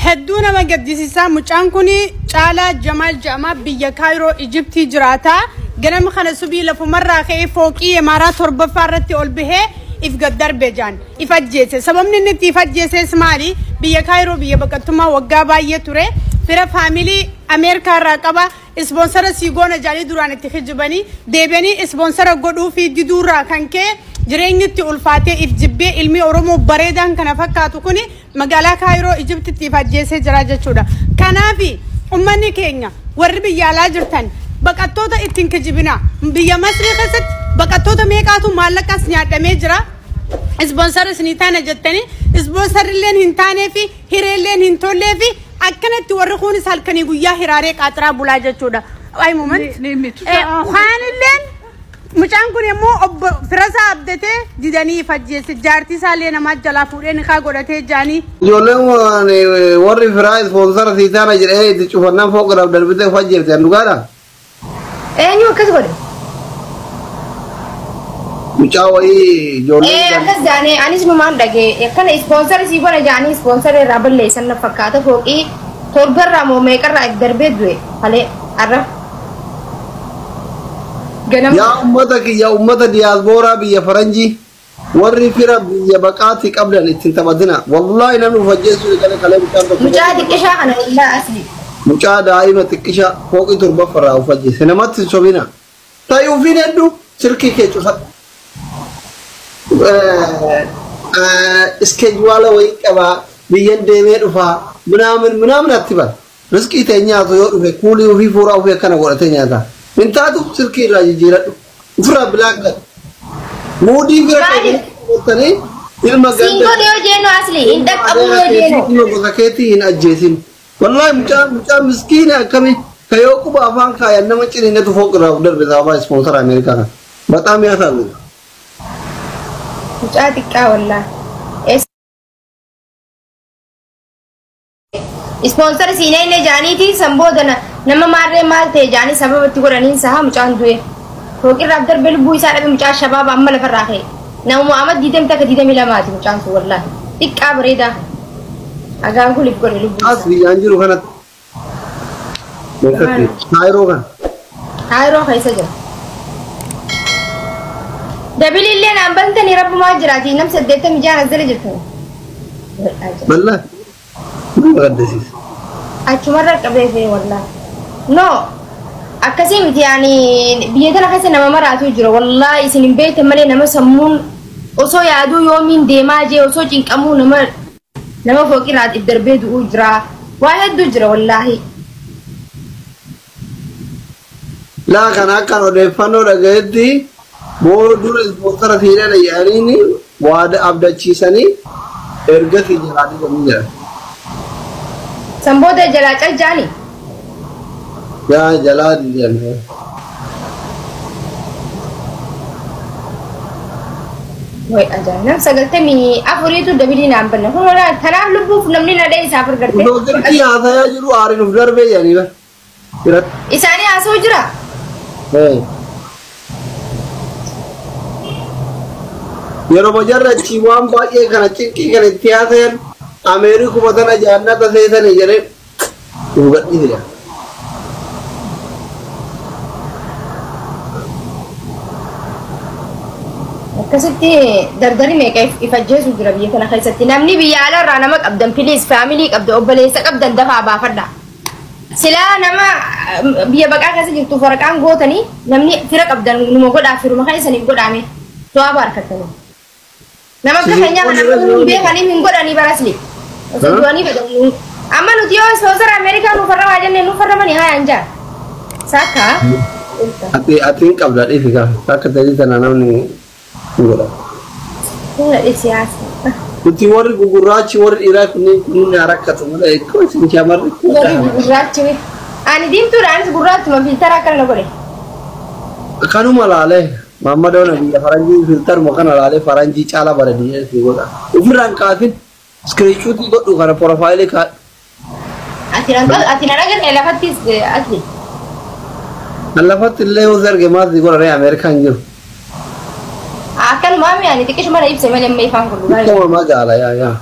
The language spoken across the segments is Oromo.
Hedduu nama gaddisiisaa mucaan kun Caalaa Jamaal jedhama biyya Kaayiroo Ijiptii jiraata. Ganama kana subii lafumarraa ka'ee fooqii imaaraa torbaffaa irratti ol bahee if gad darbe jaan if ajjeese. Sababni inni itti if ajjeeses maali? Biyya Kaayiroo biyya baqattummaa waggaa baay'ee ture. Fira faamilii Ameerikaa irraa qaba. Ispoonsara sii goona jaanii duraan itti kijibanii deebi'anii ispoonsara godhuu fi diduurraa kan ka'e jireenyi itti ulfaatee if jibbee ilmi Oromoo bareedaan kana fakkaatu kuni magaalaa Kaayiroo Ijiptitti if ajjeesee jira jechuudha. Kanaaf ummanni keenya warri biyya alaa jirtan baqattoota ittiin kijibina. Biyya Masrii keessatti baqattoota meeqaatu maallaqas nyaadhamee jira. Ispoonsara isinii taana jettanii ispoonsarrilleen hin taanee fi hireelleen hin tollee fi akkanatti warri kunis halkanii guyyaa hiraaree qaaxiraa bulaa jechuudha. Ay moment. Ni mitu. Kaanilleen mucaan kun immoo obbo Firasaa abdatee didanii if ajjeese jaartii isaallee namaa jalaa fuudhee nikaa godhatee jaanii. Ijoolleen warri firaa ispoonsara sii taana jedhee itti cufannaan fooqiraaf darbitee of ajjeefte dhugaadha. Eenyu akkas godhe? Mucaa wayii ijoolleen Akkas jaanii anis numaan dhagee akkana ispoonsara sii godha jaanii ispoonsara irraa balleessan na fakkaata fooqii torbarraa moo meeqarraa if darbee du'e halee arra. Ganama. Yaa ummata kiyya ummata diyaasbooraa biyya faranjii warri fira biyya baqaatti qabdan ittiin taphatina. Wallaahi namni of ajjeesuu eegale kalee mucaan tokko. Mucaa xiqqishaa kana wallaahi asli. Mucaa daa'ima xiqqisha fooqii torbaffarraa of ajjeese namatti hin sobina. Ta'ii ofiin hedduu silkii kee cufadhu. Iskeejuwaala wayii qabaa biyyan deemee dhufaa minaamin minaamin atti bara. Riskii ta'e nyaatu yoo dhufe kuulii ofii fuuraa ofii akkana godhatee nyaata. Hin taatu silkii irraa jijjiiradhu. Ofirraa bilaan gad. Muudii bira Maali? qabatanii ilma Siin ganda. godhe yoo jennu asli hin dhaqqabu yoo jennu. Ilma gosa keetii hin ajjeesin. Wallaahi mucaa mucaa miskiina akkamii ka yoo quba afaan kaayan nama ciniinetu fooq irraa of darbe sababa ispoonsara Ameerikaa kana. Baxaam yaasaa Mucaa xiqqaa wallaahi. Ispoonsara siin eenye jaaniiti san booda nama maarree maal ta'e jaanii sababa itti godhaniin saha mucaan du'e. Fooqirraaf darbee lubbuu isaa dhabe mucaa shabaaba amma lafarraa ka'e. Nama Muhammad diidamii takka diidamii lamaati mucaan sun wallaahi. Xiqqaa bareedaa. Agaan kun if godhe lubbuu As isaa. biyyaan jiru kanatti. Keessatti. Kaayiroo kana. Kaayiroo keessa jira. Dabilii illee naan bantanii rabbumaa jiraati nam 86 as jala jirtan. Wallaahi. Nama gaddisiisa. Achumarra qabee fee wallaahi. No akkasii miti yaani biyya tana keessa nama maraatu jira wallaahi isin hin beektan malee nama sammuun osoo yaaduu yoomiin deemaa jee osoo cinqamuu nama nama fooqirraa if darbee du'uu jira waa hedduu jira wallaahi. Laa kana akkan odeeffannoo dhagayetti boo dura ispoonsara siidhan jedhaniini waada abdachiisanii ergasii jalaa didanii jedhan. San booda jalaa caljaani. Yaa jalaa didan. Way ajaa'ib nam 94tu dabilii naan banna kun wallaahi tanaaf lubbuuf namni na dhee isaaf argatte. Osoo silkii haasayaa jiru aariin uf darbee jedhanii bara. Biratti. Isaanii haasa'u jira. Yeroo jarri achii waan baay'ee kana cinqii kana itti haasayan Ameerikuma tana jaannata seetanii jedhee uf gadhiise jedha. Akkasitti dardari meeqa if ajjeesu jira biyya kana keessatti namni biyya alaarraa nama qabdan piliis faamilii qabda obboleessa qabdan dafaa baafadha. Silaa nama biyya baqaa keessa jirtu waraqaan gootanii namni fira qabdan numa godhaa firuma keessaniif godhaame to'aa harkattanii. Nama akka keenyaa kana hin beekanii hin godhanii barasli. Osoo du'anii fedhan. Amma nuti yoo ispoonsara Ameerikaa nuuf farramaa jennee nuuf farramanii haa anjaa. Sakka. Ati ati hin qabda dhiisi kaa akka ta'e tana namni hin godhamu. Siyaasa. Nuti warri gugurraachi warri dhiiraa kunneen kunneen haa rakkatu malee akkuma isin shamarri Warri gurraachi. Ani diimtuudha anis gurraachuma filtara akkana na godhe. Kanuma laalee Maammadoon biyya faranjii filtaruma kana laalee faranjii caala bareedee si godha. Ofirraan kaasin iskiriichuutii godhu kana porofaayilii kaadhu. Ati na agarre lafattis asli. Kan lafatti illee yoo arge maal si godha ree Ameerikaan jiru. Akkanumaa mi'aani xiqqishuma na ibse malee amma ifaan kun dhugaa. Akkuma magaala yaa yaa.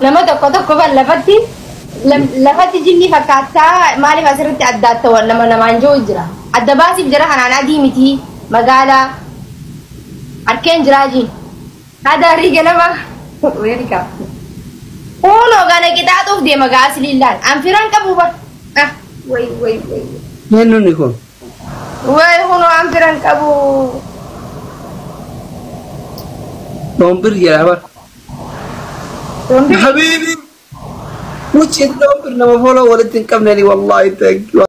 Nama tokko tokko ban lafatti lafatti jinni fakkaataa maaliif asirratti adda adda nama namaan jiru jira. Adda baasiif jira kanaan adii miti magaalaa harkeen jiraa jiin. Haadha ganama. Welcome. Kunoo gana qixaaxuuf deema gaas lillaan. An firaan qabu bar. Ah, way way way. Eenyuun kun? Way kunoo an firaan qabu. Doombir jedha bar. Doombir. Habiibi. Wucci doombir nama follow walitti hin qabneni, wallahi, thank you.